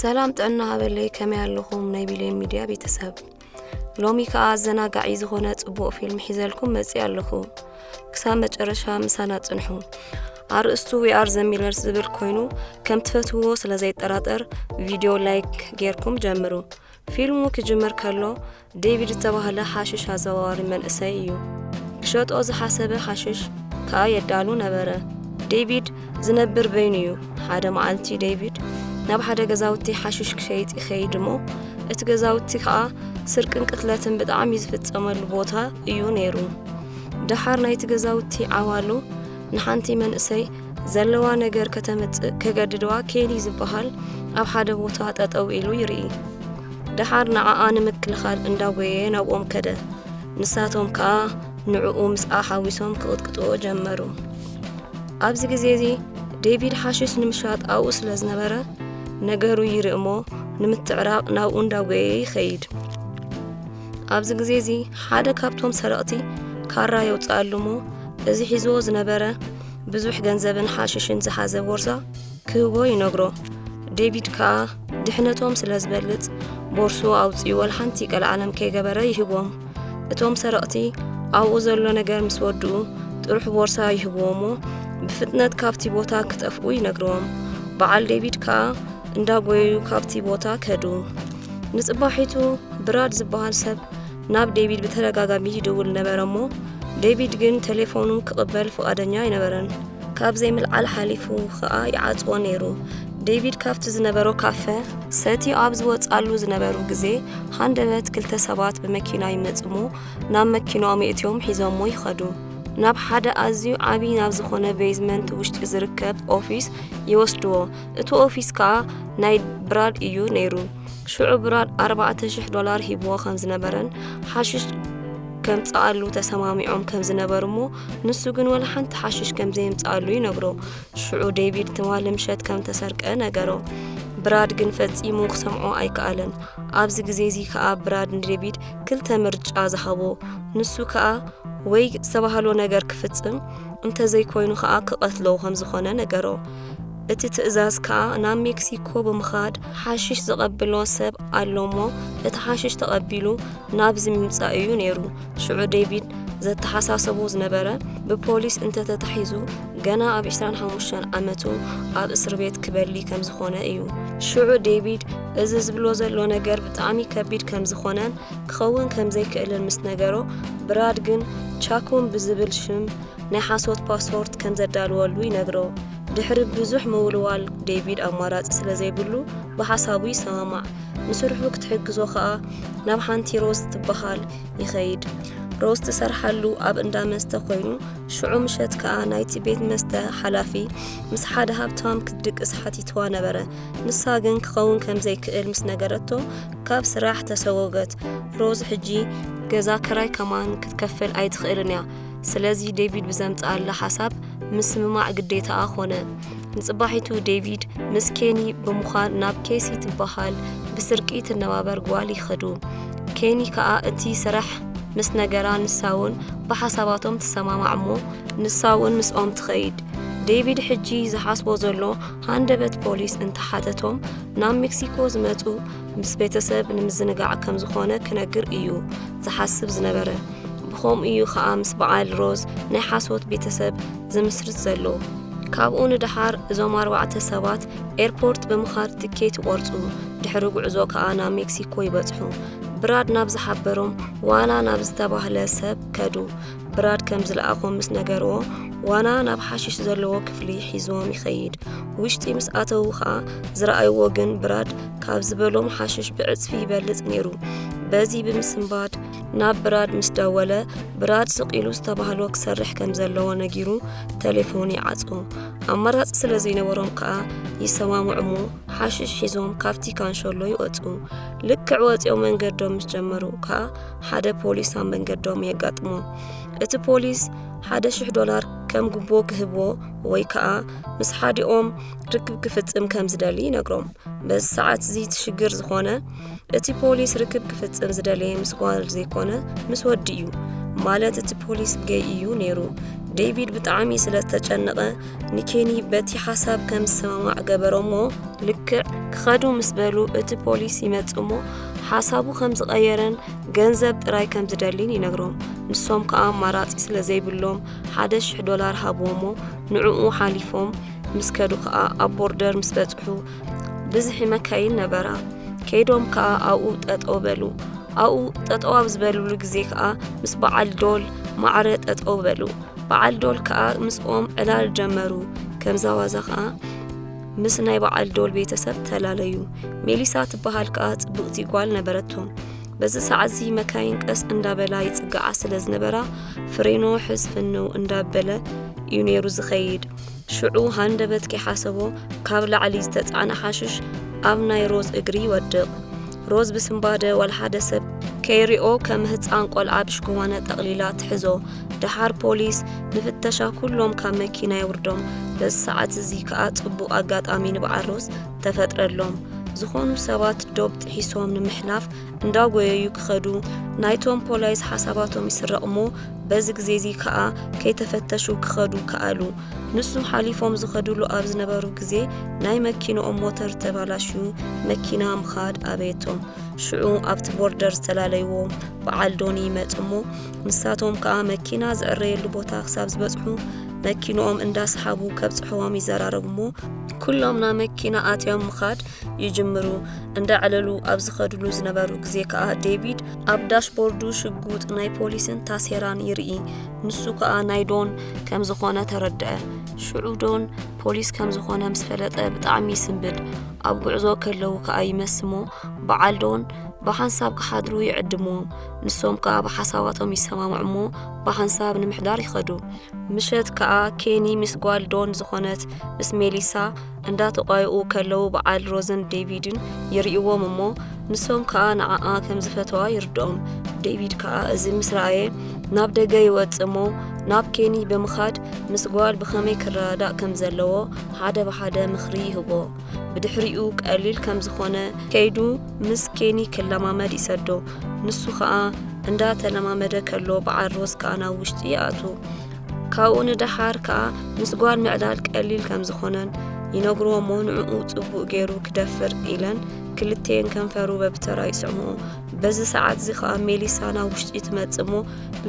ሰላም ጥዕና ሃበለይ፣ ከመይ ኣለኹም ናይ ቢልዮን ሚድያ ቤተሰብ? ሎሚ ከኣ ኣዘናጋዒ ዝኾነ ጽቡቕ ፊልም ሒዘልኩም መጺእ ኣለኹ። ክሳብ መጨረሻ ምሳና ጽንሑ። ኣርእስቱ We Are the Millers ዝብል ኮይኑ፣ ከም ትፈትውዎ ስለ ዘይጠራጠር ቪድዮ ላይክ ጌርኩም ጀምሩ። ፊልሙ ክጅምር ከሎ፣ ዴቪድ ዝተባህለ ሓሽሽ ኣዘዋዋሪ መንእሰይ እዩ። ክሸጦ ዝሓሰበ ሓሽሽ ከኣ የዳሉ ነበረ። ዴቪድ ዝነብር በይኑ እዩ። ሓደ መዓልቲ ዴቪድ ናብ ሓደ ገዛውቲ ሓሽሽ ክሸይጥ ይኸይድ እሞ፣ እቲ ገዛውቲ ከኣ ስርቅን ቅትለትን ብጣዕሚ ዝፍጸመሉ ቦታ እዩ ነይሩ። ደሓር ናይቲ ገዛውቲ ዓዋሉ ንሓንቲ መንእሰይ ዘለዋ ነገር ከተምጽእ ከገድድዋ ኬኒ ዝበሃል ኣብ ሓደ ቦታ ጠጠው ኢሉ ይርኢ። ደሓር ንዓኣ ንምክልኻል እንዳጎየየ ናብኦም ከደ። ንሳቶም ከኣ ንዕኡ ምስኣ ሓዊሶም ክቕጥቅጥዎ ጀመሩ። ኣብዚ ግዜ እዚ ዴቪድ ሓሽሽ ንምሻጥ ኣብኡ ስለ ዝነበረ ነገሩ ይርኢ እሞ ንምትዕራቕ ናብኡ እንዳጎየየ ይኸይድ። ኣብዚ ግዜ እዚ ሓደ ካብቶም ሰረቕቲ ካራ የውፅኣሉ እሞ እዚ ሒዝዎ ዝነበረ ብዙሕ ገንዘብን ሓሽሽን ዝሓዘ ቦርሳ ክህቦ ይነግሮ። ዴቪድ ከኣ ድሕነቶም ስለ ዝበልጽ ቦርሱ ኣውጺኡ ወላ ሓንቲ ቀልዓለም ከይገበረ ይህቦም። እቶም ሰረቕቲ ኣብኡ ዘሎ ነገር ምስ ወድኡ ጥሩሕ ቦርሳ ይህብዎ እሞ ብፍጥነት ካብቲ ቦታ ክጠፍኡ ይነግርዎም። በዓል ዴቪድ ከኣ እንዳጎየዩ ካብቲ ቦታ ከዱ። ንጽባሒቱ ብራድ ዝበሃል ሰብ ናብ ዴቪድ ብተደጋጋሚ ይድውል ነበረ እሞ ዴቪድ ግን ቴሌፎኑ ክቕበል ፍቓደኛ ኣይነበረን። ካብ ዘይምልዓል ሓሊፉ ኸኣ ይዓጽዎ ነይሩ። ዴቪድ ካብቲ ዝነበሮ ካፈ ሰትዩ ኣብ ዝወጽኣሉ ዝነበሩ ግዜ ሃንደበት ክልተ ሰባት ብመኪና ይመጹ እሞ ናብ መኪናኦም የእትዮም ሒዞሞ ይኸዱ። ናብ ሓደ ኣዝዩ ዓቢ ናብ ዝኾነ ቤዝመንት ውሽጢ ዝርከብ ኦፊስ ይወስድዎ። እቲ ኦፊስ ከኣ ናይ ብራድ እዩ ነይሩ። ሽዑ ብራድ ኣርባዕተ ሽሕ ዶላር ሂብዎ ከም ዝነበረን ሓሽሽ ከምጽኣሉ ተሰማሚዖም ከም ዝነበሩ እሞ ንሱ ግን ወላ ሓንቲ ሓሽሽ ከም ዘየምጽኣሉ ይነግሮ። ሽዑ ዴቪድ ትማሊ ምሸት ከም ተሰርቀ ነገሮ። ብራድ ግን ፈጺሙ ክሰምዖ ኣይከኣለን። ኣብዚ ግዜ እዚ ከኣ ብራድ ንዴቪድ ክልተ ምርጫ ዝሃቦ። ንሱ ከኣ ወይ ዝተባህሎ ነገር ክፍጽም እንተዘይኮይኑ ከኣ ክቐትሎ ከም ዝኾነ ነገሮ። እቲ ትእዛዝ ከኣ ናብ ሜክሲኮ ብምኻድ ሓሽሽ ዘቐብሎ ሰብ ኣሎ እሞ እቲ ሓሽሽ ተቐቢሉ ናብዚ ምምጻእ እዩ ነይሩ። ሽዑ ዴቪድ ዘተሓሳሰቦ ዝነበረ ብፖሊስ እንተተታሒዙ ገና ኣብ ዕስራን ሓሙሽተን ዓመቱ ኣብ እስር ቤት ክበሊ ከም ዝኾነ እዩ። ሽዑ ዴቪድ እዚ ዝብሎ ዘሎ ነገር ብጣዕሚ ከቢድ ከም ዝኾነን ክኸውን ከም ዘይክእልን ምስ ነገሮ ብራድ ግን ቻኮን ብዝብል ሽም ናይ ሓሶት ፓስፖርት ከም ዘዳልወሉ ይነግሮ። ድሕሪ ብዙሕ ምውልዋል ዴቪድ ኣማራጺ ስለ ዘይብሉ ብሓሳቡ ይሰማማዕ። ንስርሑ ክትሕግዞ ከኣ ናብ ሓንቲ ሮዝ ትበሃል ይኸይድ። ሮዝ ትሰርሓሉ ኣብ እንዳ መስተ ኮይኑ ሽዑ ምሸት ከኣ ናይቲ ቤት መስተ ሓላፊ ምስ ሓደ ሃብታም ክትድቅስ ሓቲትዋ ነበረ። ንሳ ግን ክኸውን ከም ዘይክእል ምስ ነገረቶ ካብ ስራሕ ተሰጎገት። ሮዝ ሕጂ ገዛ ክራይ ከማን ክትከፍል ኣይትኽእልን እያ። ስለዚ ዴቪድ ብዘምጽኣላ ሓሳብ ምስምማዕ ግዴታኣ ኾነ። ንጽባሒቱ ዴቪድ ምስ ኬኒ ብምዃን ናብ ኬሲ ትበሃል ብስርቂ ትነባበር ጓል ይኸዱ። ኬኒ ከኣ እቲ ስራሕ ምስ ነገራ ንሳ እውን ብሓሳባቶም ትሰማማዕ እሞ ንሳ እውን ምስኦም ትኸይድ። ዴቪድ ሕጂ ዝሓስቦ ዘሎ ሃንደበት ፖሊስ እንተሓተቶም ናብ ሜክሲኮ ዝመጹ ምስ ቤተሰብ ንምዝንጋዕ ከም ዝኾነ ክነግር እዩ ዝሓስብ ዝነበረ። ብኸምኡ እዩ ኸኣ ምስ በዓል ሮዝ ናይ ሓሶት ቤተሰብ ዝምስርት ዘሎ። ካብኡ ንደሓር እዞም ኣርባዕተ ሰባት ኤርፖርት ብምኻድ ትኬት ይቖርጹ። ድሕሪ ጉዕዞ ከኣ ናብ ሜክሲኮ ይበጽሑ። ብራድ ናብ ዝሓበሮም ዋና ናብ ዝተባህለ ሰብ ከዱ። ብራድ ከም ዝለኣኾም ምስ ነገርዎ ዋና ናብ ሓሽሽ ዘለዎ ክፍሊ ሒዝዎም ይኸይድ። ውሽጢ ምስ ኣተዉ ኸኣ ዝረኣይዎ ግን ብራድ ካብ ዝበሎም ሓሽሽ ብዕጽፊ ይበልጽ ነይሩ። በዚ ብምስንባድ ናብ ብራድ ምስ ደወለ ብራድ ስቕ ኢሉ ዝተባህሎ ክሰርሕ ከም ዘለዎ ነጊሩ ተሌፎን ይዓጹ። ኣማራጺ ስለ ዘይነበሮም ከኣ ይሰማምዑ እሞ ሓሽሽ ሒዞም ካብቲ ካንሸሎ ይወጹ። ልክዕ ወጺኦም መንገዶም ምስ ጀመሩ ከኣ ሓደ ፖሊስ ኣብ መንገዶም የጋጥሞም። እቲ ፖሊስ ሓደ ሽሕ ዶላር ከም ጉቦ ክህብዎ ወይ ከኣ ምስ ሓዲኦም ርክብ ክፍጽም ከም ዝደሊ ይነግሮም። በዚ ሰዓት እዚ እቲ ሽግር ዝኾነ እቲ ፖሊስ ርክብ ክፍጽም ዝደለየ ምስ ጓል ዘይኮነ ምስ ወዲ እዩ። ማለት እቲ ፖሊስ ገይ እዩ ነይሩ። ዴቪድ ብጣዕሚ ስለ ዝተጨነቐ፣ ንኬኒ በቲ ሓሳብ ከም ዝሰማማዕ ገበሮሞ። ልክዕ ክኸዱ ምስ በሉ፣ እቲ ፖሊስ ይመጽእ እሞ፣ ሓሳቡ ከም ዝቐየረን ገንዘብ ጥራይ ከም ዝደሊን ይነግሮም። ንሶም ከኣ ኣማራጺ ስለ ዘይብሎም፣ ሓደ ሽሕ ዶላር ሃብዎ እሞ፣ ንዕኡ ሓሊፎም ምስ ከዱ ከኣ፣ ኣብ ቦርደር ምስ በጽሑ፣ ብዝሒ መካይን ነበራ። ከይዶም ከኣ ኣብኡ ጠጠው በሉ። ኣብኡ ጠጠው ኣብ ዝበሉሉ ግዜ ከኣ፣ ምስ በዓል ዶል ማዕረ ጠጠው በሉ። በዓል ዶል ከኣ ምስኦም ዕላል ጀመሩ። ከምዛ ዋዛ ከኣ ምስ ናይ በዓል ዶል ቤተሰብ ተላለዩ። ሜሊሳ ትበሃል ከኣ ጽብቕቲ ጓል ነበረቶም። በዚ ሰዓትዚ መካይን ቀስ እንዳበላ ይጽግዓ ስለ ዝነበራ፣ ፍሬኖ ሕዝ ፍንው እንዳበለ እዩ ነይሩ ዝኸይድ። ሽዑ ሃንደበት ከይሓሰቦ፣ ካብ ላዕሊ ዝተጻዕነ ሓሽሽ ኣብ ናይ ሮዝ እግሪ ይወድቕ። ሮዝ ብስንባደ ዋላ ሓደ ሰብ ከይሪኦ ከም ህጻን ቆልዓ ብሽኩማነ ጠቕሊላ ትሕዞ። ደሓር ፖሊስ ንፍተሻ ኩሎም ካብ መኪና የውርዶም። በዚ ሰዓት እዚ ከኣ ጽቡቕ ኣጋጣሚ ንበዓል ሮዝ ተፈጥረሎም። ዝኾኑ ሰባት ዶብ ጥሒሶም ንምሕላፍ እንዳጎየዩ ክኸዱ፣ ናይቶም ፖላይስ ሓሳባቶም ይስረቕ እሞ፣ በዚ ግዜ እዚ ከኣ ከይተፈተሹ ክኸዱ ከኣሉ። ንሱ ሓሊፎም ዝኸዱሉ ኣብ ዝነበሩ ግዜ፣ ናይ መኪንኦም ሞተር ተባላሽዩ፣ መኪና ምኻድ ኣበየቶም። ሽዑ ኣብቲ ቦርደር ዝተፈላለይዎም በዓል ዶኒ ይመጽ እሞ፣ ንሳቶም ከኣ መኪና ዝዕረየሉ ቦታ ክሳብ ዝበጽሑ፣ መኪንኦም እንዳሰሓቡ ከብጽሕዎም ይዘራረቡ እሞ፣ ኩሎም ናብ መኪና ኣትዮም ምኻድ ይጅምሩ። እንዳዕለሉ ኣብ ዝኸድሉ ዝነበሩ ግዜ ከኣ፣ ዴቪድ ኣብ ዳሽቦርዱ ሽጉጥ ናይ ፖሊስን ታሴራን ይርኢ። ንሱ ከኣ ናይ ዶን ከም ዝኾነ ተረድአ። ሽዑ ዶን ፖሊስ ከም ዝኾነ ምስ ፈለጠ ብጣዕሚ ይስንብድ። ኣብ ጉዕዞ ከለዉ ከኣ ይመስሞ፣ በዓል ዶን ብሓንሳብ ክሓድሩ ይዕድምዎም። ንሶም ከኣ ብሓሳባቶም ይሰማምዑ እሞ ብሓንሳብ ንምሕዳር ይኸዱ። ምሸት ከኣ ኬኒ ምስ ጓል ዶን ዝኾነት ምስ ሜሊሳ እንዳተቋየኡ ከለዉ በዓል ሮዝን ዴቪድን ይርእይዎም እሞ ንሶም ከኣ ንዓኣ ከም ዝፈተዋ ይርድኦም። ዴቪድ ከኣ እዚ ምስ ረኣየ ናብ ደገ ይወጽእ እሞ ናብ ኬኒ ብምኻድ ምስ ጓል ብኸመይ ክረዳዳእ ከም ዘለዎ ሓደ ብሓደ ምኽሪ ይህቦ። ብድሕሪኡ ቀሊል ከም ዝኾነ ከይዱ ምስ ኬኒ ክለማመድ ይሰዶ። ንሱ ኸኣ እንዳተለማመደ ከሎ በዓል ሮዝ ከኣ ናብ ውሽጢ ይኣቱ። ካብኡ ንደሓር ከኣ ምስ ጓል ምዕላል ቀሊል ከም ዝኾነን ይነግርዎ እሞ ንዕኡ ጽቡቕ ገይሩ ክደፍር ኢለን ክልቴን ከንፈሩ በብተራ ይስዕምኦ። በዚ ሰዓት እዚ ከኣ ሜሊሳ ናብ ውሽጢ ትመጽእ እሞ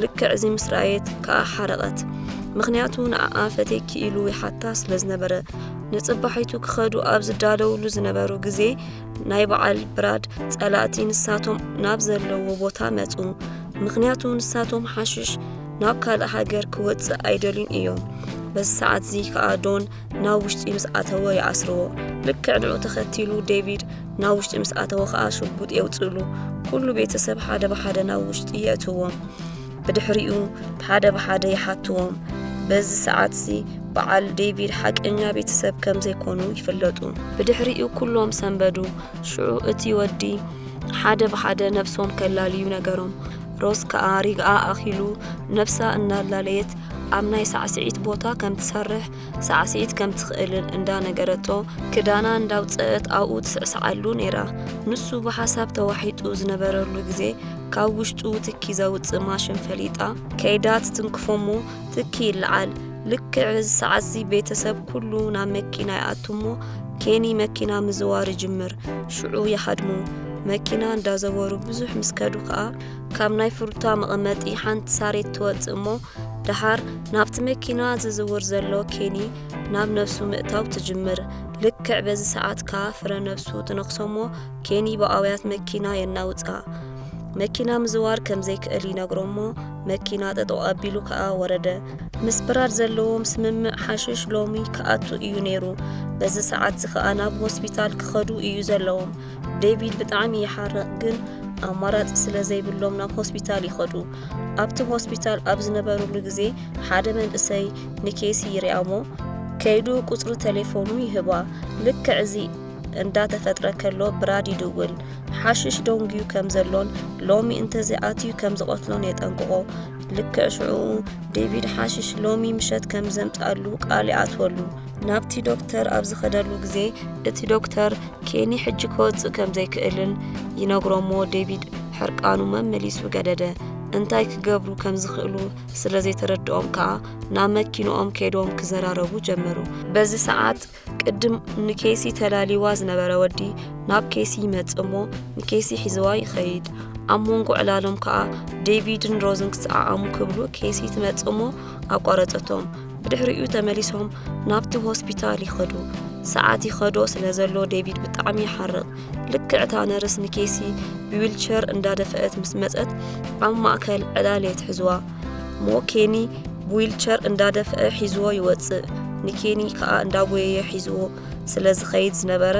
ልክዕ እዚ ምስ ረኣየት ከኣ ሓረቐት። ምኽንያቱ ንዓኣ ፈቴኪ ኢሉ ይሓታ ስለ ዝነበረ። ንጽባሒቱ ክኸዱ ኣብ ዝዳለውሉ ዝነበሩ ግዜ ናይ በዓል ብራድ ጸላእቲ ንሳቶም ናብ ዘለዎ ቦታ መጹ። ምኽንያቱ ንሳቶም ሓሽሽ ናብ ካልእ ሃገር ክወጽእ ኣይደልዩን እዮም። በዚ ሰዓት እዚ ከኣ ዶን ናብ ውሽጢ ምስ ኣተወ ይኣስርዎ። ልክዕ ንዑ ተኸቲሉ ዴቪድ ናብ ውሽጢ ምስ ኣተወ ከኣ ሽጉጥ የውጽእሉ። ኩሉ ቤተሰብ ሓደ ብሓደ ናብ ውሽጢ የእትዎም። ብድሕሪኡ ሓደ ብሓደ ይሓትዎም። በዚ ሰዓትሲ በዓል ዴቪድ ሓቀኛ ቤተሰብ ከም ዘይኮኑ ይፍለጡ። ብድሕሪኡ ኩሎም ሰንበዱ። ሽዑ እቲ ወዲ ሓደ ብሓደ ነብሶም ከላልዩ ነገሮም። ሮዝ ከኣ ሪግኣ ኣኺሉ ነብሳ እናላለየት ኣብ ናይ ሳዕስዒት ቦታ ከም ትሰርሕ ሳዕስዒት ከም ትኽእልን እንዳነገረቶ ክዳና እንዳውጸአት ኣብኡ ትስዕስዓሉ ነይራ። ንሱ ብሓሳብ ተዋሒጡ ዝነበረሉ ግዜ ካብ ውሽጡ ትኪ ዘውጽእ ማሽን ፈሊጣ ከይዳ ትትንክፎ እሞ ትኪ ይለዓል። ልክዕ በዚ ሰዓትዚ ቤተሰብ ኩሉ ናብ መኪና ይኣቱ እሞ ኬኒ መኪና ምዝዋር ይጅምር። ሽዑ ይሃድሙ። መኪና እንዳዘወሩ ብዙሕ ምስ ከዱ ከኣ ካብ ናይ ፍሩታ መቐመጢ ሓንቲ ሳሬት ትወጽእ እሞ ደሓር ናብቲ መኪና ዝዝውር ዘሎ ኬኒ ናብ ነብሱ ምእታው ትጅምር። ልክዕ በዚ ሰዓት ከኣ ፍረ ነብሱ ትነኽሶ እሞ ኬኒ ብኣውያት መኪና የናውጻ። መኪና ምዝዋር ከም ዘይክእል ይነግሮ እሞ መኪና ጠጠው ኣቢሉ ከኣ ወረደ። ምስ ብራድ ዘለዎም ስምምዕ ሓሽሽ ሎሚ ክኣቱ እዩ ነይሩ። በዚ ሰዓት እዚ ከኣ ናብ ሆስፒታል ክኸዱ እዩ ዘለዎም። ዴቪድ ብጣዕሚ ይሓርቕ፣ ግን ኣማራጺ ስለ ዘይብሎም ናብ ሆስፒታል ይኸዱ። ኣብቲ ሆስፒታል ኣብ ዝነበሩሉ ግዜ ሓደ መንእሰይ ንኬሲ ይሪኣ እሞ ከይዱ ቁጽሪ ቴሌፎኑ ይህባ። ልክዕ እዚ እንዳተፈጥረ ከሎ ብራድ ይድውል። ሓሽሽ ደንጉዩ ከም ዘሎን ሎሚ እንተዘይኣትዩ ከም ዝቐትሎን የጠንቅቖ። ልክዕ ሽዑ ዴቪድ ሓሽሽ ሎሚ ምሸት ከም ዘምጽኣሉ ቃል ይኣትወሉ። ናብቲ ዶክተር ኣብ ዝኸደሉ ግዜ እቲ ዶክተር ኬኒ ሕጂ ክወጽእ ከም ዘይክእልን ይነግሮ እሞ ዴቪድ ሕርቃኑ መመሊሱ ገደደ። እንታይ ክገብሩ ከም ዝኽእሉ ስለ ዘይተረድኦም ከኣ ናብ መኪንኦም ከይዶም ክዘራረቡ ጀመሩ። በዚ ሰዓት ቅድም ንኬሲ ተላልይዋ ዝነበረ ወዲ ናብ ኬሲ ይመጽእ እሞ ንኬሲ ሒዝዋ ይኸይድ። ኣብ መንጎ ዕላሎም ከኣ ዴቪድን ሮዝን ክሰዓዓሙ ክብሉ ኬሲ ትመጽእ እሞ ኣቋረጸቶም። ብድሕሪኡ ተመሊሶም ናብቲ ሆስፒታል ይኸዱ። ሰዓት ይኸዶ ስለ ዘሎ ዴቪድ ብጣዕሚ ይሓርቕ። ልክዕ እታ ነርስ ንኬሲ ብዊልቸር እንዳደፍአት ምስ መጸት ኣብ ማእከል ዕላል እየ ትሕዝዋ። እሞ ኬኒ ብዊልቸር እንዳደፍአ ሒዝዎ ይወጽእ። ንኬኒ ከኣ እንዳጎየየ ሒዝዎ ስለ ዝኸይድ ዝነበረ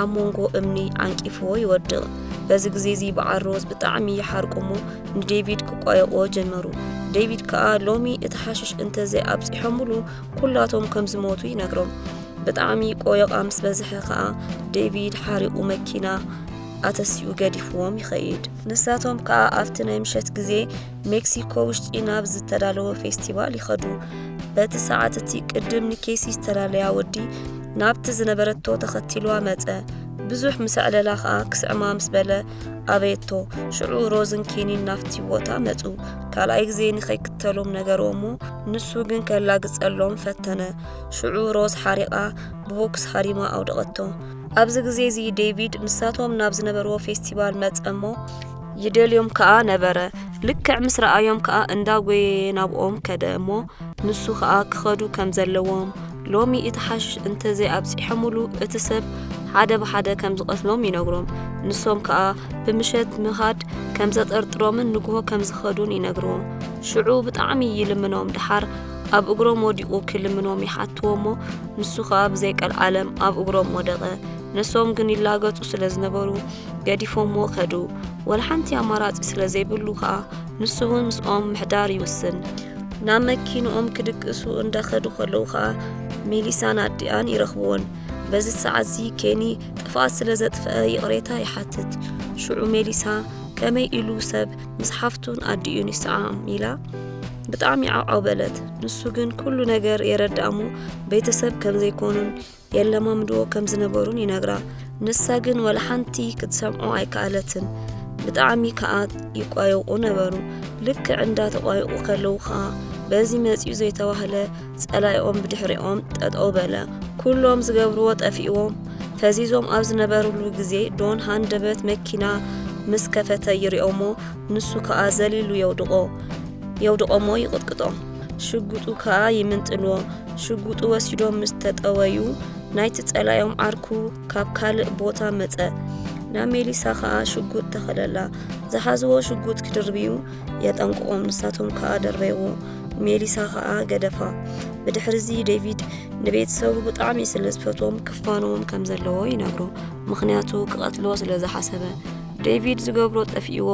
ኣብ መንጎ እምኒ ዓንቂፍዎ ይወድቕ። በዚ ግዜ እዚ በዓል ሮዝ ብጣዕሚ ይሓርቁ እሞ ንዴቪድ ክቋየቕዎ ጀመሩ። ዴቪድ ከኣ ሎሚ እቲ ሓሽሽ እንተዘይ ኣብጺሖምሉ ኩላቶም ከም ዝሞቱ ይነግሮም። ብጣዕሚ ቆየቓ ምስ በዝሐ ከኣ ዴቪድ ሓሪቑ መኪና ኣተሲኡ ገዲፍዎም ይኸይድ። ንሳቶም ከኣ ኣብቲ ናይ ምሸት ግዜ ሜክሲኮ ውሽጢ ናብ ዝተዳለወ ፌስቲቫል ይኸዱ። በቲ ሰዓት እቲ ቅድም ንኬሲ ዝተላለያ ወዲ ናብቲ ዝነበረቶ ተኸቲልዋ መጸ። ብዙሕ ምስ ኣዕለላ ከኣ ክስዕማ ምስ በለ ኣበየቶ። ሽዑ ሮዝን ኬኒን ናብቲ ቦታ መጹ። ካልኣይ ግዜ ንኸይክተሎም ነገርዎ እሞ ንሱ ግን ከላግጸሎም ፈተነ። ሽዑ ሮዝ ሓሪቓ ብቦክስ ሃሪማ ኣውደቐቶ። ኣብዚ ግዜ እዚ ዴቪድ ንሳቶም ናብ ዝነበርዎ ፌስቲቫል መጸ እሞ ይደልዮም ከኣ ነበረ። ልክዕ ምስ ረኣዮም ከኣ እንዳጎየየ ናብኦም ከደ እሞ ንሱ ከኣ ክኸዱ ከም ዘለዎም፣ ሎሚ እቲ ሓሽሽ እንተዘይ ኣብጺሖምሉ እቲ ሰብ ሓደ ብሓደ ከም ዝቐትሎም ይነግሮም። ንሶም ከኣ ብምሸት ምኻድ ከም ዘጠርጥሮምን ንግሆ ከም ዝኸዱን ይነግርዎ። ሽዑ ብጣዕሚ ይልምኖም። ደሓር ኣብ እግሮም ወዲቑ ክልምኖም ይሓትዎ እሞ ንሱ ከኣ ብዘይ ቀልዓለም ኣብ እግሮም ወደቐ። ንሶም ግን ይላገጹ ስለ ዝነበሩ ገዲፎምዎ ከዱ። ወላ ሓንቲ ኣማራጺ ስለ ዘይብሉ ከኣ ንሱ እውን ምስኦም ምሕዳር ይውስን። ናብ መኪንኦም ክድቅሱ እንዳኸዱ ከለዉ ከኣ ሜሊሳን ኣዲኣን ይረኽብዎን። በዚ ሰዓት እዚ ኬኒ ጥፍኣት ስለ ዘጥፍአ ይቕሬታ ይሓትት። ሽዑ ሜሊሳ ከመይ ኢሉ ሰብ ምስ ሓፍቱን ኣዲኡን ይሰዓም ኢላ ብጣዕሚ ዓውዓው በለት። ንሱ ግን ኩሉ ነገር የረድኣ እሞ ቤተሰብ ከም ዘይኮኑን የለማምድዎ ከም ዝነበሩን ይነግራ። ንሳ ግን ወላ ሓንቲ ክትሰምዖ ኣይከኣለትን። ብጣዕሚ ከኣ ይቋየቑ ነበሩ። ልክዕ እንዳተቋየቑ ከለዉ ከኣ በዚ መጺኡ ዘይተባህለ ጸላኢኦም ብድሕሪኦም ጠጠው በለ። ኩሎም ዝገብርዎ ጠፊእዎም። ፈዚዞም ኣብ ዝነበርሉ ግዜ ዶን ሃንደበት መኪና ምስ ከፈተ ይሪኦሞ። ንሱ ከኣ ዘሊሉ የውድቖ የውድቖሞ ይቕጥቅጦ። ሽጉጡ ከኣ ይምንጥልዎ። ሽጉጡ ወሲዶም ምስ ተጠወዩ ናይቲ ጸላኢኦም ዓርኩ ካብ ካልእ ቦታ መጸ። ናብ ሜሊሳ ከኣ ሽጉጥ ተኸለላ። ዝሓዝዎ ሽጉጥ ክድርብዩ የጠንቅቖም፣ ንሳቶም ከኣ ደርበይዎ። ሜሊሳ ከኣ ገደፋ። ብድሕሪ እዚ ዴቪድ ንቤተሰቡ ብጣዕሚ ስለ ዝፈትዎም ክፋንዎም ከም ዘለዎ ይነግሮ፣ ምኽንያቱ ክቐትሎ ስለ ዝሓሰበ። ዴቪድ ዝገብሮ ጠፊእዎ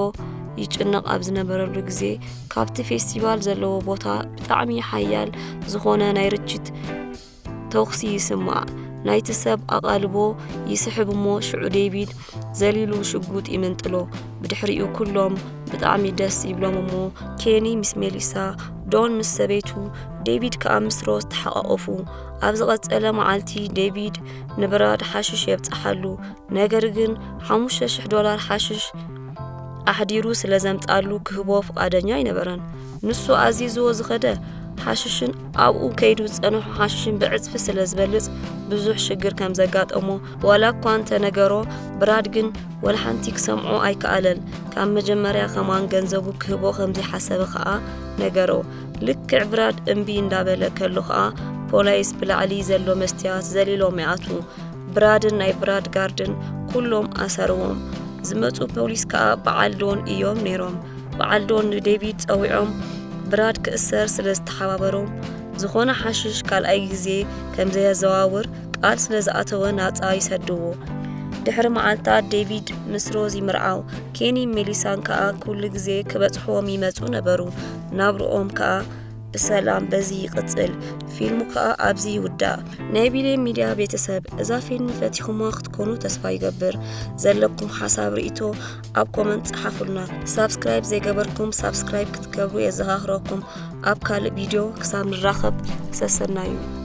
ይጭነቕ ኣብ ዝነበረሉ ግዜ ካብቲ ፌስቲቫል ዘለዎ ቦታ ብጣዕሚ ሓያል ዝኾነ ናይ ርችት ተኹሲ ይስማዕ። ናይቲ ሰብ ኣቓልቦ ይስሕብ እሞ ሽዑ ዴቪድ ዘሊሉ ሽጉጥ ይምንጥሎ። ብድሕሪኡ ኩሎም ብጣዕሚ ደስ ይብሎም እሞ ኬኒ ምስ ሜሊሳ፣ ዶን ምስ ሰበይቱ፣ ዴቪድ ከኣ ምስ ሮዝ ተሓቓቐፉ። ኣብ ዝቐጸለ መዓልቲ ዴቪድ ንብራድ ሓሽሽ የብጽሓሉ። ነገር ግን ሓሙሽተ ሽሕ ዶላር ሓሽሽ ኣሕዲሩ ስለ ዘምጻሉ ክህቦ ፍቓደኛ ኣይነበረን። ንሱ ኣዚዝዎ ዝኸደ ሓሽሽን ኣብኡ ከይዱ ዝጸንሖ ሓሽሽን ብዕጽፊ ስለ ዝበልጽ ብዙሕ ሽግር ከም ዘጋጠሞ ዋላ እኳ እንተ ነገሮ፣ ብራድ ግን ወላ ሓንቲ ክሰምዖ ኣይከኣለን። ካብ መጀመርያ ከማን ገንዘቡ ክህቦ ከም ዘይሓሰበ ከኣ ነገሮ። ልክዕ ብራድ እምቢ እንዳበለ ከሎ ከኣ ፖላይስ ብላዕሊ ዘሎ መስትያት ዘሊሎም ይኣትዉ። ብራድን ናይ ብራድ ጋርድን ኩሎም ኣሰርዎም። ዝመጹ ፖሊስ ከኣ በዓል ዶን እዮም ነይሮም። በዓል ዶን ንዴቪድ ጸዊዖም ብራድ ክእሰር ስለ ዝተሓባበሮም ዝኾነ ሓሽሽ ካልኣይ ግዜ ከም ዘየዘዋውር ቃል ስለ ዝኣተወ ናጻ ይሰድዎ። ድሕሪ መዓልታት ዴቪድ ምስ ሮዝ ይምርዓው። ኬኒን ሜሊሳን ከኣ ኩሉ ግዜ ክበጽሕዎም ይመጹ ነበሩ። ናብርኦም ከኣ ብሰላም በዚ ይቕጽል። ፊልሙ ከኣ ኣብዚ ይውዳእ። ናይ ቢሌን ሚድያ ቤተሰብ እዛ ፊልም ፈቲኹማ ክትኮኑ ተስፋ ይገብር። ዘለኩም ሓሳብ ርእይቶ ኣብ ኮመንት ጸሓፉልና። ሳብስክራይብ ዘይገበርኩም ሳብስክራይብ ክትገብሩ የዘኻኽረኩም። ኣብ ካልእ ቪድዮ ክሳብ ንራኸብ ሰሰናዩ።